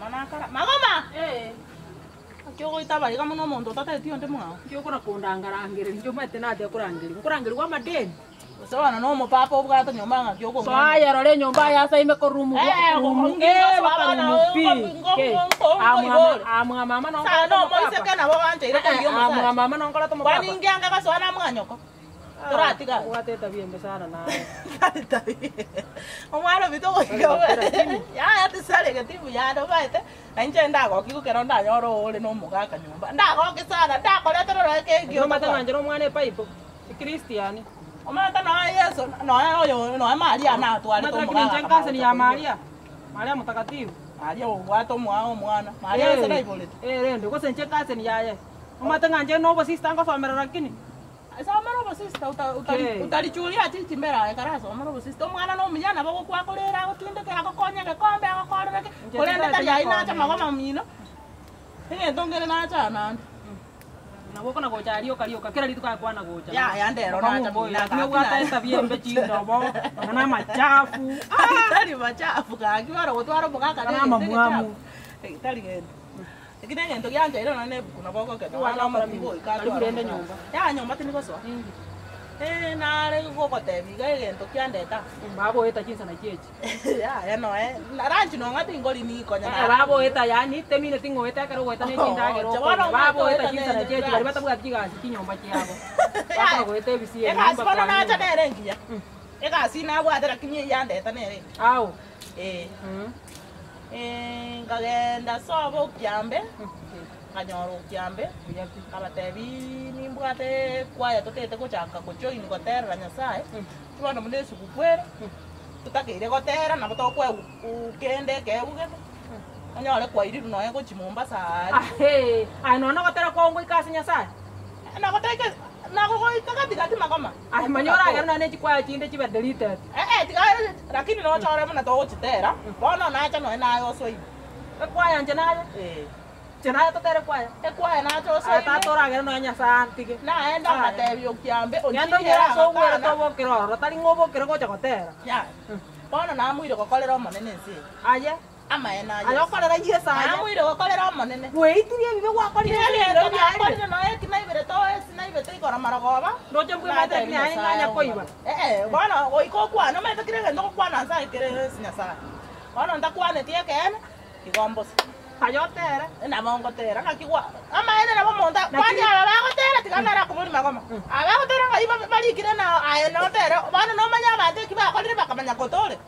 Manakara, Magoma! Naki ogoita abariga mono omonto otateti onde mwao? Nki okona kondangarangereria inche omanyete nateba korangeria? Nkorangerigwa amadeni? Gose bono na omopapa obwate nyomba ng'aki okong'aina? Soa aye orore enyomba aye ase aime korwa rumu Eh, rumu ngo- eh, ngo- baka ngo- rumu pi ngo- ngo- Ke. ngo- ngo- Amwa ngoibore. ma- amwa mama Sana nonkorete omopapa. omoiseke nabo bancheire korigia Eh, amwa omosacha. mama nonkorete omopapa. Kwani inki anga gosoa na mwanyoko? Toratiga. Obwate etabia embe sana naye. Tari tabia. Omwana ominto goika Tari yaya tisaregeti buya ande obaete, na inche ndagokiigwe ekero ndanyore ore na omogaka nyomba. Ndagoki sana, ndakorete rora ekegio Omanyete totware. ng'a inche nomwana epaipo, ekristiani. Omanyete noe Yeso, noe oyo, noe Maria natwarete Omanyete lakini inche omogaka nkaseni ya akamanya gocha Maria, Maria Mtakatifu. Maria obwate omwa omwana, Maria ase naiborete. Eh, rende, gose inche ekaseni yaye. Omanyete ng'a inche nobosista ngosomera lakini. Somera obosista Kei. otarichuria achichi mbere aye kare asomere obosista. Omwana na omuya nabo ogokwa akorere agotindeke agokonye egekombe agokorere ki, Inche korende tintagete tari ayio nacha gekombe. magoma omino, egento nkere nacha naende. Nabo okona gocha aria rioka rioka kera rituko akwana gocha. Yaya ndero nacha Okamomboria, mino lakini gaki obwate naye. etabia embe chindobo, amang'ana amachafu, ah! Tari machafu gaki bono gotwara omogaka Amang'ana na egento amamwamu. egechafu, tari gento. Lakini egento gianchaire nonya na ebuku nabo ogokenda Nigo omwana agokora omotiga mino. goika Karibu atware rende omogaka. nyomba. Yaya nyomba tindi gosoa. Ninki? Eh, nare gogotebia iga egento kiandeta aa. Baboeta chinsana chiechi. Yaya noe, na lunch nong'a tingori nikonya Eh, baboeta yaani temineti ng'a oete ekero ogoeta ne chindagera Oh, okonya. bono Baboeta ogoeta chinsana ne chiechi baria lunch. batabwati chigasi chinyomba chiabo. Bakona goeta ebisieri Egasi nyomba bono kwa nacha nyomba. nere engiya. Egasi nabwate lakini eyandeta nere engiya. Ao. Eh. Nkagenda sobo okiambe, nkanyora okiambe, nkabatebiaa nimbwate ekwaya totagete gochaka gojoin goterera Nyasaye, bono buna esuguku ere, totakeire gotera nabo tokoegwa kende ekeegwa gete, onyore kwairirwe nonye gochia Mombasa aaria. Aye nonya nogotera kwao ngoika ase Nyasaye? Nagotaika nagogoika gati gati magoma. Aye manya oragere nonya ne chikwaya chinde chibe deleted. Eh eh tiga lakini nochore buna togochitera bono nacha nonya naye osoe ime. Ekwaya inche naye? Eh. Inche naye totere ekwaya? Ekwaya nacha osoe Aye ime. tata oragere nonya Nyasaye antige. Naende agatebia okiambe Genda onchiire oinyore ase ogwere agakana. tobokere ororo, tari ng'a obokere gocha gotera. Yaya. Bono namoire gokorera Omonene ense eye. Aye. Amaene a Aye Yeso. okorera Yeso aye. Namoire gokorera Omonene. Gweitirie ebibe gwakorire Kera ase egento ebiro biaye. nakorire nonya eki naibete esi naibete igoro marogoba. Ndoche mbwemate lakini aye ng'anya koiba. Ee, bono goika okwane, omanyete kera egento ogokwana ase aye kere ase Nyasae. Bono ntakwaneti ekeene, igo mbosa. Aye otere. Nabo ngotera naki gwa amaene nabo omonto Lakini- kwani aba bagotera tiga nare akoboria magoma. Aba bagotera ng'ai ba- barikire na aye notere, bono nomanye abanto eki bakorire bakamanya kotoreka.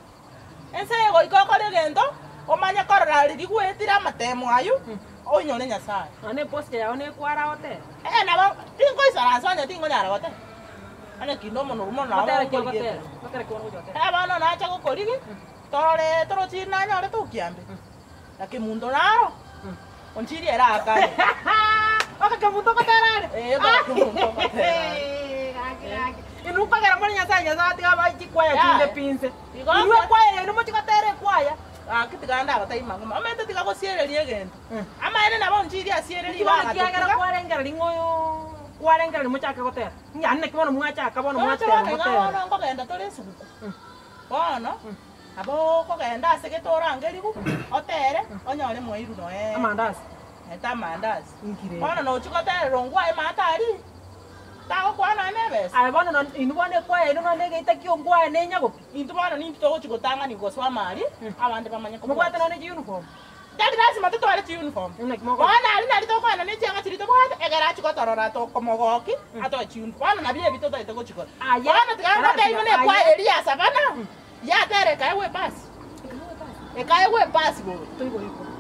Ense eye goika okore egento, omanye korora riria gwetire amatemo ayio, oinyore Nyasae. Nonya neposture yao nekwara otere. Ee, nabo tingoisaransa onye tingonyara gotera, onye kinde omonoru mono nabo Gotera ki nkorigia ogotera? ekero. Gotera ki bono gocha gotera? Ee, bono nacha gokorigia, torore torochi nanyorete okiambe, na kemunto naro, onchirie ere akare. Oka kemunto ogotera are? Ee, oka kemunto ogotera are. Gaki gaki. Inwe nkogera more Nyasae, Nyasae atiga abae chikwaya Yaya. chinde pi inse. Igo Inwe ase- ekwaya yaino mochie gotera ekwaya. Gaki tiga ndagotebie mang'ana, omanyete tiga gosiereria egento. Amaene nabo onchirie asiererie Inki bono ekiagera bagatotiga. kwarengereria ng'a oyo kwarengereria mochake gotera? Yaani naki bono mwachaka bono Toroche mwateba bono iga motere. bono nkogenda tore esuguku. Bono, nabo okogenda ase gete orangerigwe, otere, onyore mwairu noe Amandasi. Ete amandasi. Inki rende? Bono nochia goterera ongwae maate aria, tagokwana nonya na ebesa. Aye bono non inwe bono ekwaya yaino nonya egeita kia ongwae na enyagoki. Intwe bono nintwe togochia gotang'ani gosoa amari, abande bamanye Mobwate kobwatia. nonya chiuniform. Tari lasima totware chiuniform. Naki mogokora? Bono aria nario tokoenda ne chianga chiria tobwate, ekero achia gotorora tokomogokia, atoe chiuniform. Bono nabio ebi totagete gochia gokora. Aye, Bono tiga ngotebie buna aye. ekwaya eria ya Savana, yatera ekaegwa epasi. Ekaegwa epasi bobe. Toigore ekwaya.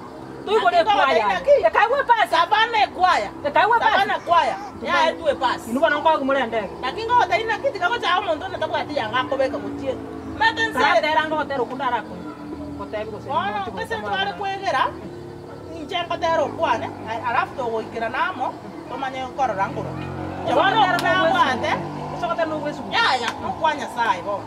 Toigore ekwaya aye. Ekaegwa epasi. Savana ekwaya. Ekaegwa epasi. Savana kwaya. Yaetwe epasi. Inwe bono nkoa more endege. Naki ngogotebia naki tiga gochaka omonto onde tabwati yanga akobeka gochia. Omanyete nse. Karatera ngogotera okwo ndarakoigwe. Ngotebi gose Bono ngochi gose gocha tware mwabo. kwegera, inche ngotera okwane, alafu togoikerana amo, tomanye korora nkoroki. Inche bono Gose okwo nabwate, Gose ogotera nogwesuguta. yaya, nokwa Nyasaye bono.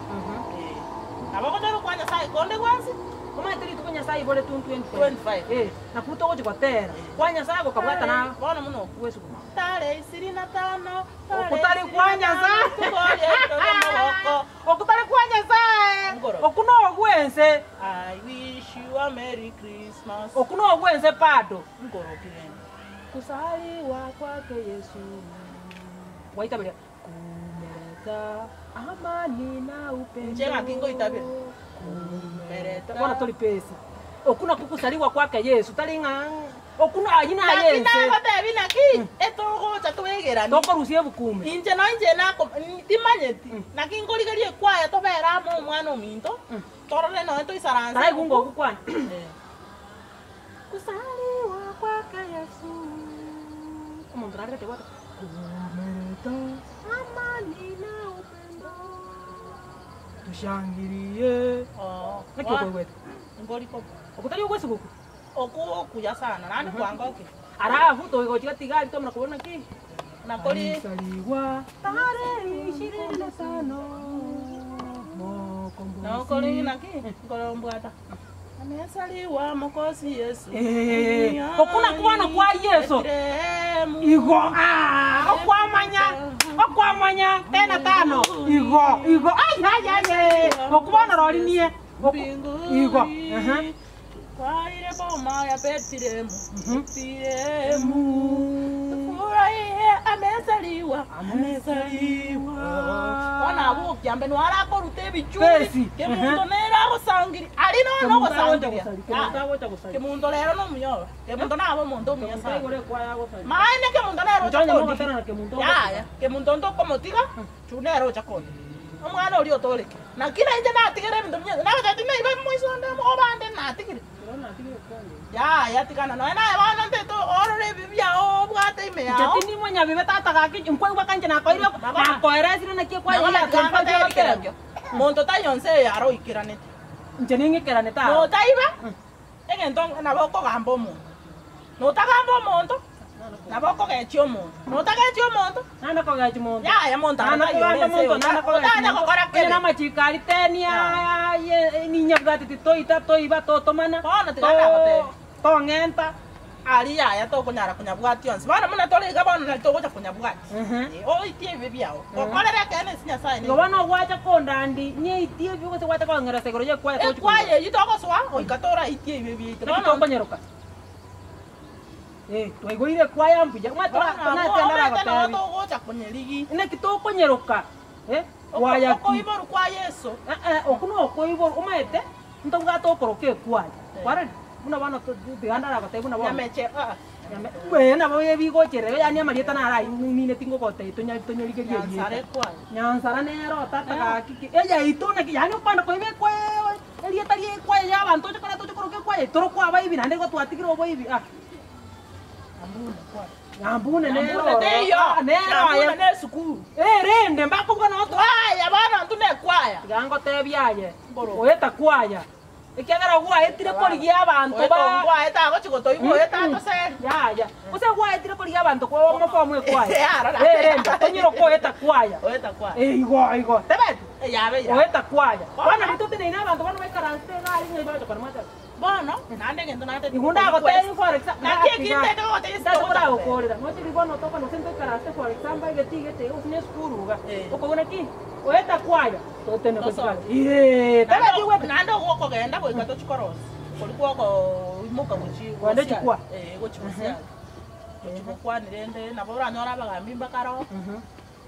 Ee. Nabo ogotera okwa Nyasaye konde gwensi. Omanyete rituko Nyasaye aiboretwe 25. 25. Eh, nakwo togochi gotera. Kwa Nyasaye gokabwata na Bono muno okwo. bwesuguku. Tarehe ishirini na tano, tarehe Okutari ishirini kwa na tano, Nyasaye. tugorie tore mogoko. Okutari kwa Nyasaye. Ngoro. Oku nogwense. I wish you a Merry Christmas. Oku nogwense bado. Ngorokire. Kusaliwa kwake Yesu. Waitabiria. Kumeleta amani na upendo. Nche ng'aki ngoitabera? Kumeleta. Bona tori pesi. Oku naku kusaliwa kwake Yesu tari ng'a oku ayi Naki nayense. nagotebi naki etogocha twegerani. Tokorusia ebukume. Inche no inche nako timanyeti. Naki nkorigeria ekwaya tobere amo omwana ominto. Torore noe toisaranse. Taraigunga ogukwana. Eh. Kusaliwa kwake Yesu. Omonto narerete gwata. Kumeleta amani na upendo. Tushangilie. Oh. Naki okoigwete? Ngoriko. Okutari ogwesuguku. Oku okuya sana nandi kwangoki. Arafu toigochiga tigari tomana kobona ki? Nakori Alisaliwa tarehe 25. Mokombozi. nokori naki nkorombwata. Amesaliwa mokosi Yesu. Eh, okuna kwana kwa Yesu. Betlehemu. Igo, ah, okwamanya, okwamanya, tena tano. Igo, igo, ai, ai, ai, ai. Okubona rori nie. Mbinguni. Igo, aha. Kwa ile boma ya Betlehemu. Mhm. Betlehemu. Tufurahie amezaliwa. Amezaliwa. Wana abukia mbe nwarakoruta ebichuri. Pesi. Kemunto nere agosangiri. Ari nono ogosangiria. Kemunto Kemunto rero nomuyoba. Kemunto nabo omonto omuya sana. igore kwaya gosali. Maene kemunto nere Ochonya ocha mogotera na kemunto. Yaya, kemunto ntokomotiga, chu nere ocha kondi. Omwana oria otoreke. Naki nainche natigere ebinto bia nagotebia naiba moisonde obande natigire. Yaya tigana noe naye bono ntete orore ebi biao obwate ime yao. Chatini mwanya bibe tata gaki nkwaigwa kanje nakoire nakoeresire naki kwaya Nakoira kerokio. Monto tayonse yaro oikeranete. Nche ning'ikerane ta. Notaiba, egento nabo okogamba omonto. Notagamba omonto, nabo okogechia omonto. Notagechia omonto, Nana kogachi monto. yaya monto Nana kogamba monto nana kogachi. Otanya gokora Onye kebe. namachiko ari tenia ninyabwatete toita toiba totomana. Bono tiga nagotebia. Tong'enta. Ari yaya tokonyara konyabwati onsi. Bono muna tore iga bono nari togocha konyabwati. Oitie ebibe biao. Gokorera ekene ase Nyasaye Igo bono ogwacha kondandi nyeitie ebi gose gwacha kong'eresa igoro ya ekwaya tochi Ekwaya eywo togosoa goika toraitie ebibe biaito. Naki tokonyeroka. Eh, twaigoire ekwaya mbuya. Omanyete Bono natendara omanyete noo gotebi. togocha konyerigi. Naki tokonyeroka. Eh, kwaya ki? Okoiborwa kwa Yeso. Eh, eh, oku nokoiborwa omanyete ntobwate okoroka ekwaya. Kwarorire? Buna bono tigandara gotebi buna bono. Nyameche ah. Nyame nabo ebigocherera yaani amarieta narainine tingogotebia tonya tonyorigerie Nyansara erieta. ekwaya. Nyansara nero tata gaki eyaito naki yaani okwana koiba ekwaya erieta ria ekwaya ya abanto oche koreta oche koroka ekwaya toro kwabaibi naende igo twatigire oboibi ah. Nyambune ekwaya. Nyambune nero Nyambune teiyo. Ah, nero Nyambune aye. ne esukuru. Eh, rende mbakobuga no twa Aya bono intwe ne ekwaya. tiga ngotebia aye. Mboro. Oeta kwaya. Ekiagera gwaetire korigia abanto ba Oetongwaete agochi gotoigwa oeta atoseri. Yaya. Gose gwaetire korigia abanto kwa omofomu ekwaya. Yarora. Eh, rende tonyire koeta kwaya. Oeta kwaya. Eh, igo igo. Tebeti. Yabe ya. Oeta kwaya. Bono rituteneine abanto bono baikaranse egari ng'a ibagocha kora mwateba. Bono naende egento natete Igo ndagotebia for example. Naki ekintete gogotebia Sasa koragokorera. Mochiri bono tokona gose ntoikaranse for example egeti gete gose na esukuru iga. Eh. Okobuna ki? Oeta kwaya. Totene Tosoe. gochikara. Eh, tebeti gwete. Naende ogokogenda goika tochikorosia. Kori kwoko imoka gochi Kwenda chikwa. Eh, gochi gosiaga. Gochi gokwanire rende nabo oranyore abagambi mbakaro.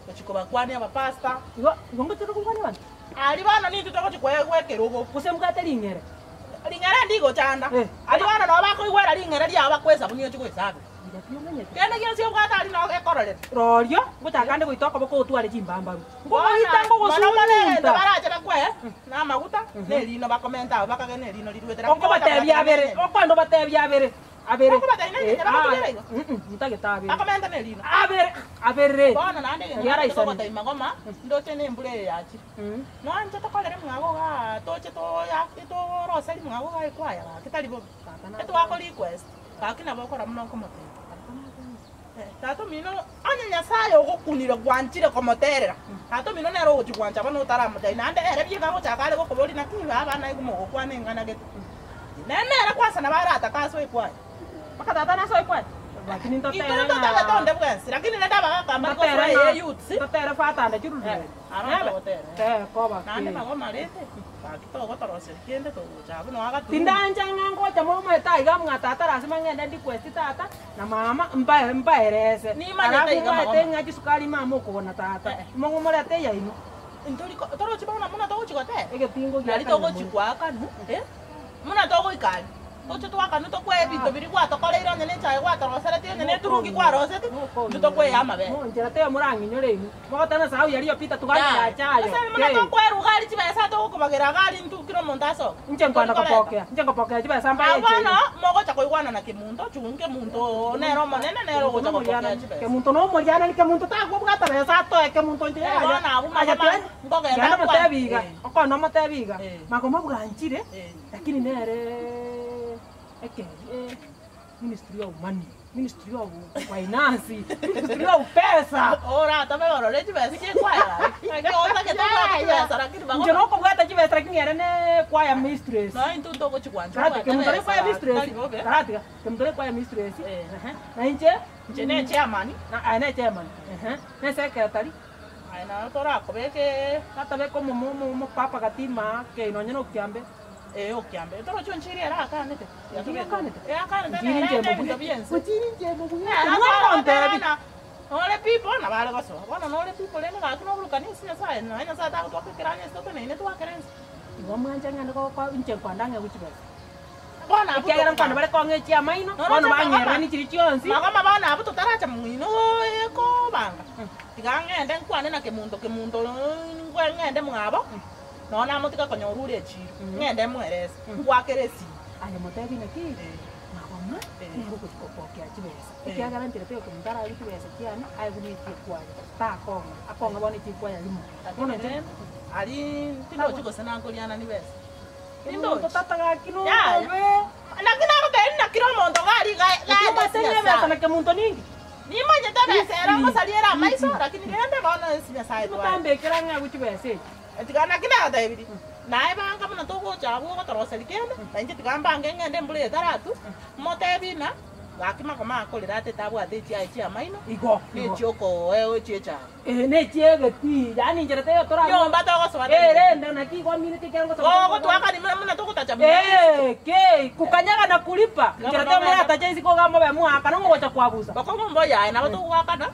Gochi kobakwania abapasta. Igo igo ngochire gokwania abanto. Ari bono nintwe togochi koegwa ekerogo. Gose mbwate ring'ere. Ring'ere ndigochanda. Eh. Ari bono nabo bakoigwera ring'ere riao bakoesabu ochi goesabera. Mbuya pi omanyete. Kende gionsi obwate ari no ekororera. Rorio ngochaka ande goita okoboko otware chimbambaru. Ngogoita Mono mono egento ngogosunta. barache bakwe na amaguta na erino bakomenta abo bakage na erino riruetera. Okobatebia abere, okwenda obatebia abere. Abere. Okobatebia nere, bakotugera igo? Ntagete abere. Bakomenta na erino. Abere, abere. Bono naende egento Yara natete isani. kogotebia magoma ndoche na embura eye yachire. Noanche tokorere mwago igaa toche toya toroseri mwago igaa ekwaya gaki tari bobe. Etwako request gaki nabo okora buna okomotebia. Tata omino onye Nyasaye ogokunire gwanchire komoterera. Tata omino nere ogochi gwancha bono otaramotebia naende ere bieka agochaka are gokoboria naki baba naye mogokwana eng'ana gete. Nere kwanza nabo aratake asoe ekwaya. Mpaka tata nasoe ekwaya? Lakini ntotere Intwe ntotagete onde bwensi, lakini rende abagaka mbari gosoa eye youths. Ntotere father children. Aro ntogotere. Tekoba Naende ki. magoma rende, gaki togotoroseria kende togocha abwo noa agaturumi. Tindancha ng'a ngocha momaete aiga ng'a tata lasima ng'ende request tata na mama mbae mbaerese. Nimanyete Alafu iga maete magoma. ng'a chisukari mama okogona tata. Eh. Mong'o morete eyaino. Ntori ko torochi bono buna togochi goteba. Egetingo Nari giaka togochi goakanwa, eh, buna togoika aria, toche toakanwe tokwe ebinto biria gwatokoreire onye na echae gwatoroseretie onye na eturungi kwarosetie, intwe tokwee amabere. Monchera teiyo morang'inyore inwe. Mogoteba na sahau yaliyopita tuganye Yaya. yachayo. Ase buna Kei. tokweruga aria chibesa togokobagera iga aria intwe kera omonto asoke. Inche nkwana Tori koreta. kopokea, inche nkopokea chibesa mbae Abwo echeini. bono mogocha koigwana na kemunto, chungu kemunto nere omonene nere ogocha gopokea chibesa. Kemunto nomorianani, kemunto takobwata besa atoe kemunto inche Eh, yaya. bono abwo Aye magoma tiga- nkogenda genda akwane. motebi iga, Eh. okona omotebi iga, Eh. magoma bwanchire, Eh. lakini nere eke eh, ministry of money, ministry of finance, ministry of pesa. Oratobe orore chibesa chikwaya gaki. Naki otagete obwate chibesa lakini Inche magoma. nokobwata chibesa lakini ere ne kwaya mistress. Nonya intwe ntogochigwancha Karate obwate kemunto ne besa kwaya gaki, mistress. tari bobe. Karate kemunto ne kwaya mistress. Eh. Ehe. Na inche Inche ne chairman. na aye ne chairman. Ehe. Ne secretary. Aye naro torakobeke Natabeka omomo omo omopapa gatima ake nonye na okiambe. Eh okiambe. Torochi onchiri ere akanete. Onchiri akanete? Eh akanete Onchiri nere inche ende mobuya. ebinto biense. Onchiri inche mobuya. Nere Mwana ontebi. akogotebana, Nore people nabo are gosoa. Bono nore people rende gaki noburukani ase Nyasaye, nonya Nyasaye tagotwaka ekeranya ase toteneine twakere ense. Igo mwanche ng'ende gokwa inche nkwanda ng'e gochia besa. Bono abwo Ekiagera nkwana bare kong'a echiamaino, Noroche bono magoma. bang'ererani chiria chionsi. Magoma bono abwo totaracha moino ekobanga. Tiga ng'ende nkwane na kemunto kemunto ngwe ng'ende mwabo, nonya namotiga konyora ore echiro, ng'ende moerese, ngwakere esimi. Aye motebi naki, magoma nere ogochia gopokea chibesa, ekiagera nchera teiyo kemunto arabe chibesa chiane aye buna echikwaya, takong'a, akong'a bono echikwaya rimo. Bono inche Aria tindochi gose nakorianani besa. Kemunto Tindochi. tata gaki Yaya. nobobe. Naki nagotebia naki kera omonto iga aria iga Lakini gaete omanyete ase ng'a ebesa Nyasaye. na kemunto ninki? Nimanyete ebesa ere ogosaria ere amaiso, lakini rende bono ase Nyasaye twaye. Motambekera ng'a agwo chibesa echi. Tiga naki nagotebirie, naye banga buna togocha abwo ogotoroseria kende, na inche tiga mbange ng'ende embura etaratu, motebie ng'a gaki magoma akorera atete abwate echiaye chi'amaino, Igo, na igo. echi'okoewa echi'echaye. Ee, na echi'egetii, yaani inchera teiyo torarue. Nyomba togosoa Ee, tari. rende naki igo aminete ekiagera ngosoa Gogotwakani buna buna togotacha buna Ee, kei, kukanyaga na kulipa, Tiga inchera bono teiyo ogende. moratache isiko iga mobe moakana ng'o ogocha kwabusa. Bokong'u mboyaye nabo togoakana,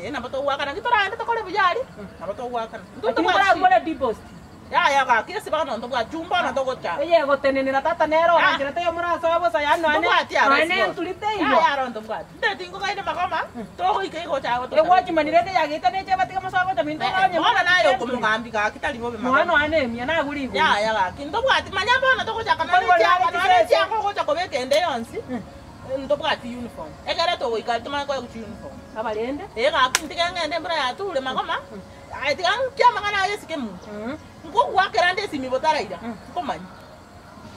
ee nabo togoakana, naki toragende tokore buya aria, nabo togoakana. Intwe Lakini ntobwati korarue shida. ore deposit. Yaya gaki ase bono ntobwati chumba bono togochaka. Eye egotenenera tata nere Ah. oranchera teiyo morasoe bosa yaani nonya Ntobwati nonya arrest bono. nenturi teiyo. Yaya aro ntobwati. Nde tingogaini magoma, togoika igochaka gotoka. Egwachimani rende yageita neche batiga mosoe gocha minto onye Bono naye okomogambi gaki tari bobe Nonya magoma. nonya nemia nagure igoro. Yaya gaki ntobwati manya bono togochaka nonya Nkoigwa echianga nare nonya chisese. echianga ogocha kobeka ende yonsi, ntobwati uniform. Ekere togoika aria tomanye koegwa chiuniform. Abarende. Ee gaki ntige ng'ende embura yature magoma, aye tiga nkie amang'ana aye esike emunto. Nkogoakera nde esimi botaraira, nkomanye.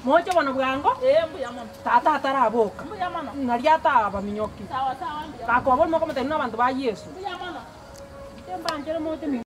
Moche bono bwango. Ee mbuya mono. Tata ataraboka. Mbuya mono. Nario atabaminyoki. Sawa sawa mbuya mono. Gakoba omokomotebia buna abanto ba Yeso. Mbuya mono. Inche mbanchere moche minto.